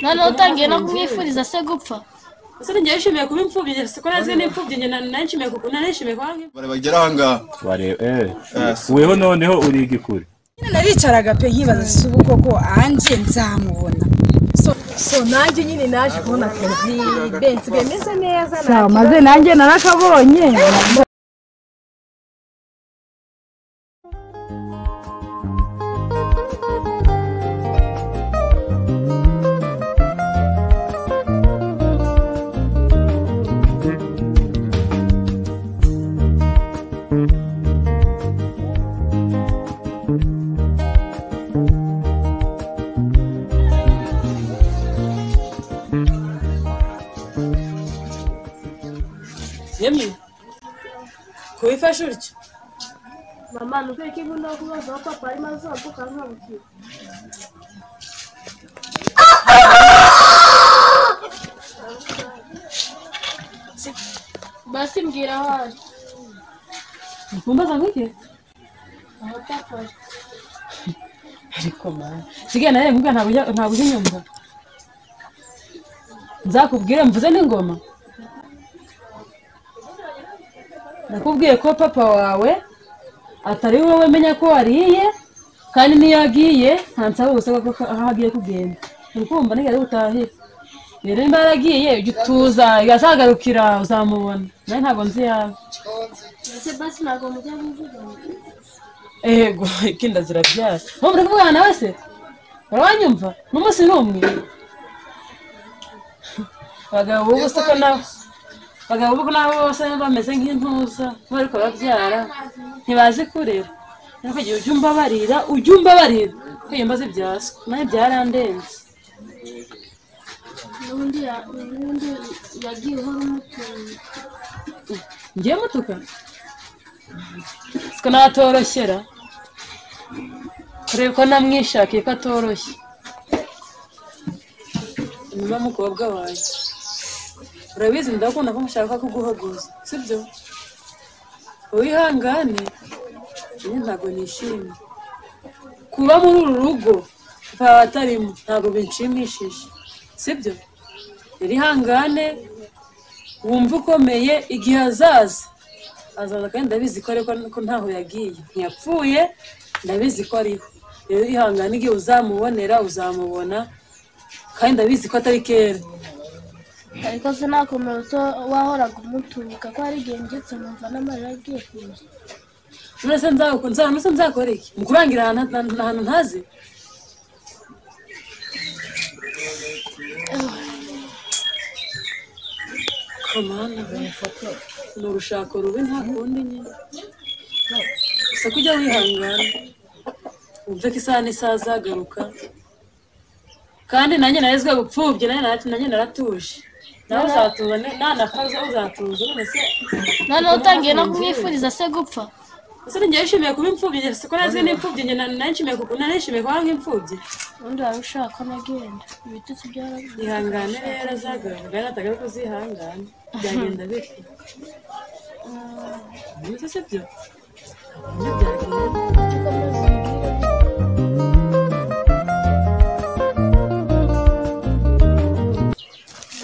Noneho utangiye no kumwifuriza se gupfa. Ese njye yishimiye kuba imfubyi, ko nazi n'imfubyi njye nanishimiye kuko nanishimiye kuba bagera aha ngaha. Bareba weho noneho uriga ikure. Naricaraga pe nkibaza se ubu koko anje nzamubona. So nanjye nyine naje kubona akazi bensi bemeze neza na maze nanjye narakabonye. Yemwe kubifasha utyo mama nuko ikigunda kubaza papa arimo azavuka nkabukira. Basi mbwira aho ari. Nkumbaza ngwiki? Aho papa ari. Ariko mama sigaye nawe mbwa ntabwo ujya unyumva. Nzakubwire mvuze n'ingoma. Nakubwiye ko papa wawe atari wowe menya ko wariye kandi niyo yagiye ntansaba gusa ko aho agiye kugenda. Urukumva nigare gutahira. Rero nimba yaragiye ujye utuza yazagarukira uzamubona. Nawe ntabwo nzi yawe. Ese basi ntabwo mujya muvugana. Ego ikinda zirabyara. Wowe muri kuvugana nawe se? Uranyumva? N'umunsi n'umwe. Abagabo b'ubu se ko nawe abagabo bo nabo bose bameze nk'intuza bariko babyara ntibazi kurera. Ariko igihe ujya umbabarira ko yimbaze ibyaswe nawe byarandenze. N'ubundi yagiye uhora umutuye. Ngiye mutuka siko natoroshyera kureba ko namwishakiye ko atoroshye. Niba mukobwa wanjye urabizi ndakunda ko mushaka kuguhaguza sibyo? Wihangane njye ntabwo nishimye kuba muri uru rugo papa atarimo ntabwo binshimishije sibyo? Ihangane wumve ukomeye igihe azaza azaza kandi ndabizi ko ariko ko ntaho yagiye ntiyapfuye ndabizi ko ariho. Rero ihangane igihe uzamubonera uzamubona kandi ndabizi ko atari kera. Ariko sinakomera wahoraga umutuka ko hari igihe ngetse numva n'amarira agiye kuza. None se nzakora iki? Mu kurangira ahantu ntazi? Komana ni urushako rubi nta kundi nyine. Gusa ko ujya wihangana wumve ko isaha n'isaha azagaruka. Kandi nanjye narezwe gupfubye nanjye naratuje. Nawe uzatuza nanapfa uzatuza none se. Noneho utangiye no kumwifuriza se gupfa. Ese njye yishimiye kuba imfubyi ko nazi n'imfubyi njye nanishimiye kuko nanishimiye kuba nk'imfubyi. Ubundi wari ushaka ko nagenda ibitutsi byarabuze. Ihangane rero azagaruka kandi atagaruka uzihangane byagenda bite? None se byo? Byagenda.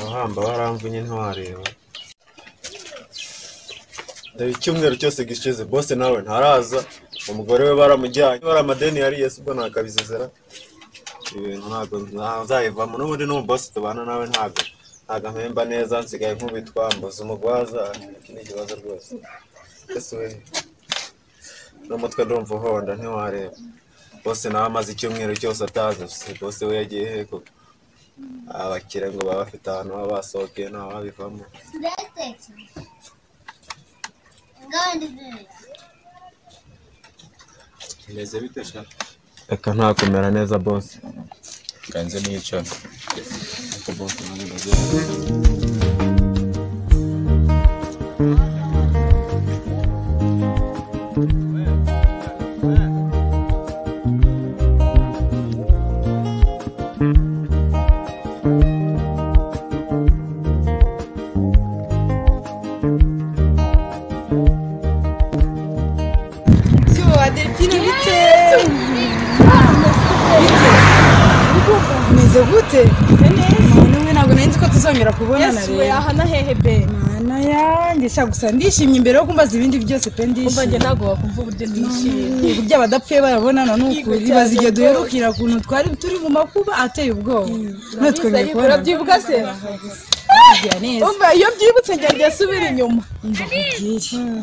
Ahamba baramvunye ntiwareba. Dore icyumweru cyose gishize bose nawe ntaraza umugore we baramujyanye bari amadeni yari Yesu ubwo nakabizezera ibintu ntabwo nzayivamo n'ubundi n'ubu boss tubana nawe ntabwo mpemba neza nsigaye nkubitwa mbuza umugwaza iki ni ikibazo rwose. Yesu we n'umutwe ndumva uhonda ntiwareba. Bose nawe amaze icyumweru cyose ataza bose we yagiye he koko? Abakire ngo baba bafite ahantu baba basohokeye ntawe babivamo. Meze bite sha? Reka ntakumera neza boss. Kanze nicara. Ariko boss nanjye ndaze. Meze gute? Mwana we ntabwo nari nzi ko tuzongera kubonana Yesu rero. we, aha na hehe be? Mana yanjye, sha gusa ndishimye imbere yo kumbaza ibindi byose pe, Umva njye ndishimye. ntabwo wakumva uburyo nishimye. Uburyo abadapfuye barabonana ni ukuri. Yego Ibaze igihe cyane duherukira ukuntu twari turi mu makuba ateye ubwoba. None twongeye Ariko kubonana. urabyibuka se? Tugira neza. Umva iyo byibutse njya njya asubira inyuma. Umva nkubwire.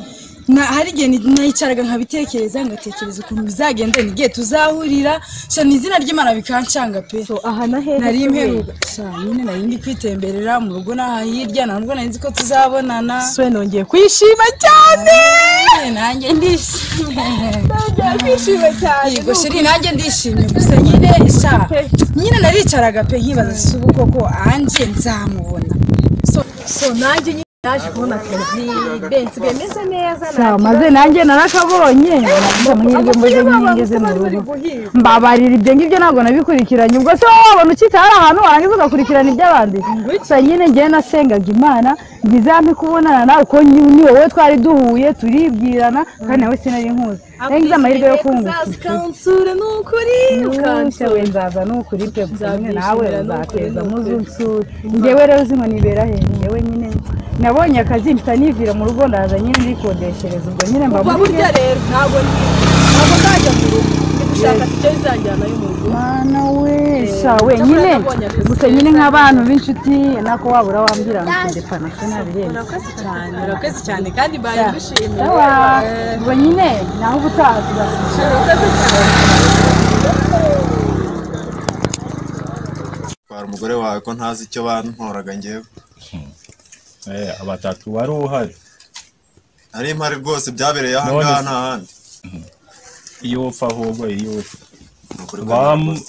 Hari igihe nayicaraga nkabitekereza, ngatekereza ukuntu bizagenda n'igihe tuzahurira, sha ni izina ry'Imana bikancanga pe. So aha na hehe? Nari mperuka sha nyine nari ndi kwitemberera mu rugo n'aha hirya, ntabwo nari nzi ko tuzabonana. Swe nongeye kwishima cyane. Nanjye ndishimye. Nongeye kwishima cyane. Yego chérie, nanjye ndishimye gusa nyine sha nyine naricaraga pe nkibaza si ubu koko Ange nzamubona. So nanjye nyine naje kubona akazi be nsigaye meze neza. Sha maze nanjye narakabonye, nagize amahirwe mboze nyine ngeze mu rugo. Mbabarira ibyo ngibyo ntabwo nabikurikiranye. Ubwo se wowe wabona ukita hari ahantu warangiza ugakurikirana iby'abandi? Gusa nyine njyewe nasengaga Imana ngo izampe kubonana nawe, kuko ni wowe twari duhuye turibwirana, kandi nawe sinari nkuzi. Nari ngize amahirwe yo kunguka. Uzaza ukansura ni ukuri, Ukansura we, nzaza ni ukuri pe. Gusa nyine nawe Nzabyishimira ni ukuri, uzateza ni ukuri. muze unsure. Njyewe rero uzi ngo nibera he? Njyewe nyine nabonye akazi mpita nivira mu rugo, ndaza nyine ndikodeshereza, ubwo nyine mba Kuva muri burya rero ntabwo nzajya mu rugo, ndi gushaka tike izanjyanayo mu rugo. Mana we, sha we Cyakora nyine nabonye akazi gusa nyine keza. nk'abantu b'inshuti nako wabura wambwira ngo ndepana ko nabirenze. Urakoze cyane, urakoze cyane kandi mbaye ngushimiye. Sawa, ubwo nyine naho ubutaha tuzasubira. Urakoze cyane. Twara umugore wawe ko ntazi icyo bantoraga njyewe. Abatatu wari uhari. Nari mpari rwose, byabereye aha None ngaha se- nta handi. Iyo upfa ahubwo iyo upfa. Ni ukuri Bam- rwose.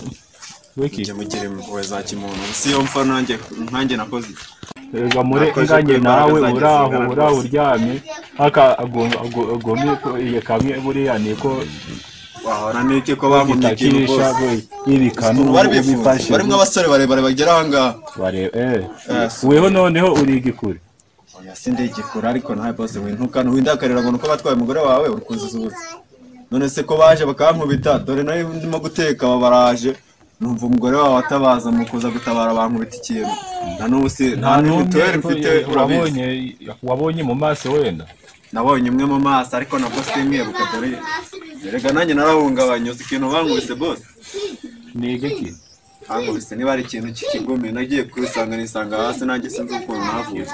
Wiki. Mujye mugira impuhwe za kimuntu. Si yo mfa nanjye nkanjye nakoze iki? Erega muri Nakoze inganye uko imbaraga nawe zanjye uraho zingana uraho rwose. uryamye aka agomye ko iye kamwe buriya niko Wahora n'iki ko bankumye ikintu gitakisha rwose. ibikanu Ukuntu bari bifunze, ubifashe. barimo abasore barebare bagera aha ngaha. Bare Yes. weho noneho uri igikure. Oya si ndigikura, ariko nawe bose wintukana windakarira ngo nuko batwaye umugore wawe uri kuzuza ubusa. None se ko baje bakankubita, dore nari ndimo guteka aba baraje, numva umugore wawe atabaza mu kuza gutabara bankubita ikintu. Na n'ubu si nta mituweli mfite urabizi. Wabonye mu maso wenda. Nabonye umwe mu maso ariko nabwo simwibuka, dore erega nanjye narahungabanye. Uzi ikintu bankubise bose? Ni igiki? Bankubise niba ari ikintu cy'ikigumi, nagiye kwisanga nisanga hasi, nanjye sinzi ukuntu navuye.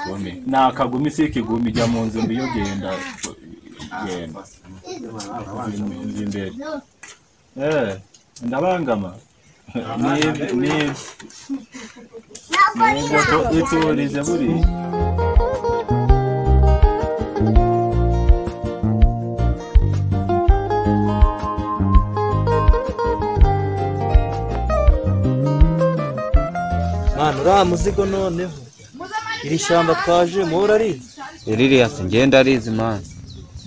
Ni akagumi si ikigumi, jya mu nzu mbiyo genda genda nzi imbere. Ndabangama ni ni iturize buriya. Mwana uriya muzigo noneho iri shyamba twajemo urarizi? Ririya se ngenda arizi man.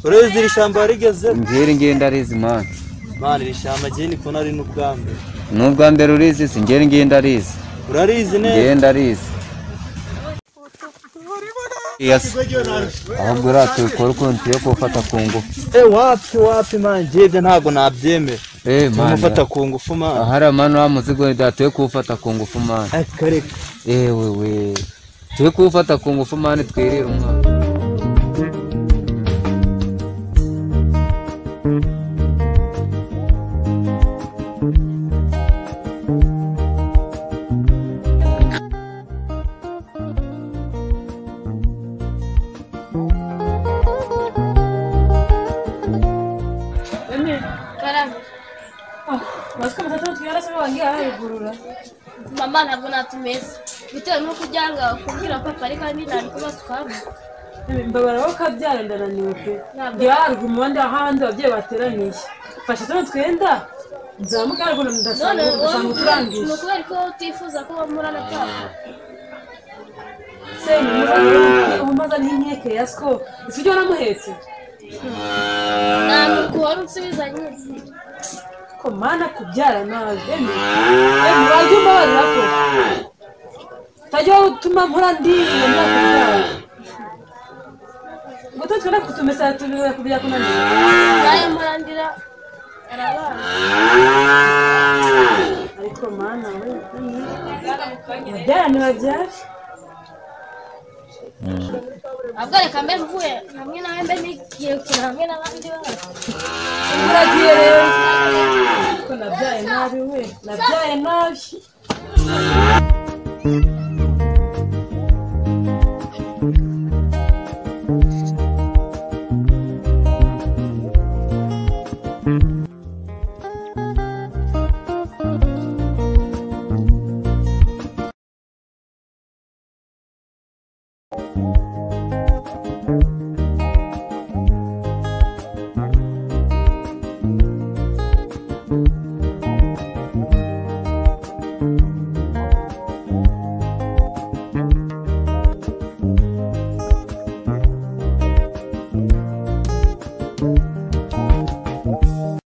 Urizi iri shyamba warigeze? Ngeri ngenda arizi man. Mwana iri shyamba njye ni kubona ari n'ubwa mbere. Ni ubwa mbere urizi se ngeri ngenda arizi. Urarizi neza? Ngenda arizi. Yes. Ahubwo uriya tubikora ukuntu yo kuwufata ku ngufu. Wapi wapi man, njye ibyo ntabwo nabyemera. Man. Kumufata ku ngufu man. Ahari mani wa muzigo datuye kuwufata ku ngufu man. Kareka. Ewe we. Tuye kuwufata ku ngufu man, twirire umwana. Karame. Basiko matatu twiyarase wangiye harugurura. Mama ntabwo natumeze bitewe n'uko ujyanga kubwira papa, ariko kandi ntabwo kubasukamo. Mbabara wowe kabyara ndananiwe pe. Ntabwo. Ndi haruguru mu bandi ahandi ababyeyi bateraniye. Fasha tuno twenda nzamuka haruguru None ndasanga ndasanga wowe uturangije. ni ukubera ko utifuza ko murana papa? Se umumaza n'inkeke ya sko. Ese ujya waramuhetse? Ntabwo uhora unsubiza nyine. Ko mana kubyara nabi. Emi. Emi wajya umbabarira ko. Utajya utuma mpora ndi iyo myaka kubyara. Ngo tutwenda kutumesa tubira kubya kunanira. Nayo mpora ndira Ariko mana we, babyara ntibabyara. Ahubwo reka mbe mvuye hamwe nawe, mbe nigiye gukina hamwe n'abandi bana. Uragiye rero? Ariko nabyaye nabi we, nabyaye nabi.